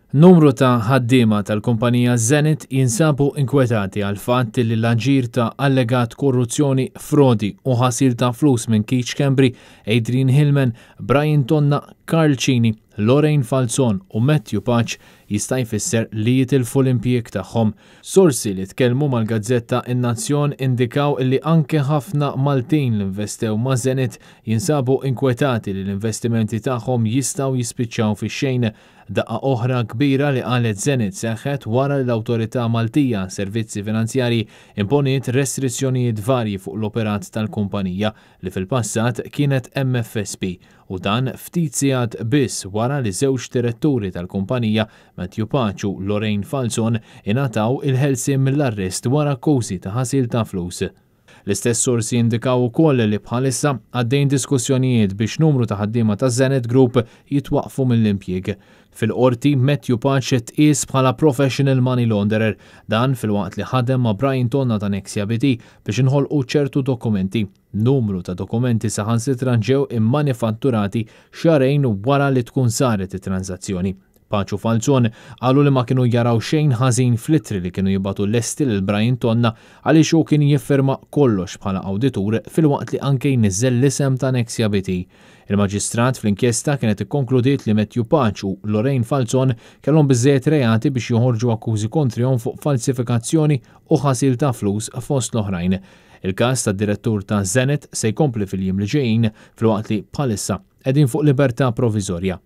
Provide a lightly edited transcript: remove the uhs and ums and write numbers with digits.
Numru ta' ħaddiema tal-kumpanija Zenith jinsabu inkwetati għall-fatt li l-aġir ta' allegat korruzzjoni, frodi u ħasil ta' flus minn Keith Schembri, Adrian Hillman, Brian Tonna, Karl Cini, Lorraine Falzon u Matthew Pace jista' jfisser li jitilfu l-impjieg tagħhom. Sorsi li tkellmu mal-gazzetta In-Nazzjon indikaw li anke ħafna Maltin li investew ma' Zenith jinsabu inkwetati li l-investimenti tagħhom jistgħu jispiċċaw fix-xejn. Daqqa oħra kbira li qalgħet Zenith seħħet wara li l-Awtorità Maltija Servizzi Finanzjarji imponiet restrizzjonijiet varji fuq l-operat tal-kumpanija li fil-passat kienet MFSP u dan ftit sigħat biss wara li żewġ diretturi tal-kumpanija, Matthew Pace u Lorraine Falzon, ingħataw il-ħelsien mill-arrest wara akkużi ta' ħasil ta' flus. L-istess sorsi indikaw ukoll li bħalissa għaddejn diskussjonijiet biex numru ta' ħaddiema ta' Zenith Group jitwaqfu mill-impjieg. Fil-qorti, Matthew Pace tqies bħala professional money launderer, dan filwaqt li ħadem ma' Brian Tonna ta' Nexia BT biex inħolqu ċertu dokumenti. Numru ta' dokumenti saħansitra ġew immanifatturati xahrejn wara li tkun saret it-transazzjoni. Pace u Falzon qalu li ma kienu jaraw xejn ħażin fl-ittri li kienu jibagħtu lesti lil Brian Tonna għaliex hu kien jiffirma kollox bħala awditur filwaqt li anke jniżżel l-isem ta' Nexia BT. Il-maġistrat fl-inkjesta kienet ikkonkludiet li Matthew Pace u Lorraine Falzon kellhom biżżejjed reati biex joħorġu akkużi kontrihom fuq falsifikazzjoni u ħasil ta' flus fost l-oħrajn. Il-każ tad-direttur ta' Zenith se jkompli fil-jiem li ġejjin filwaqt li bħalissa qegħdin fuq libertà proviżorja.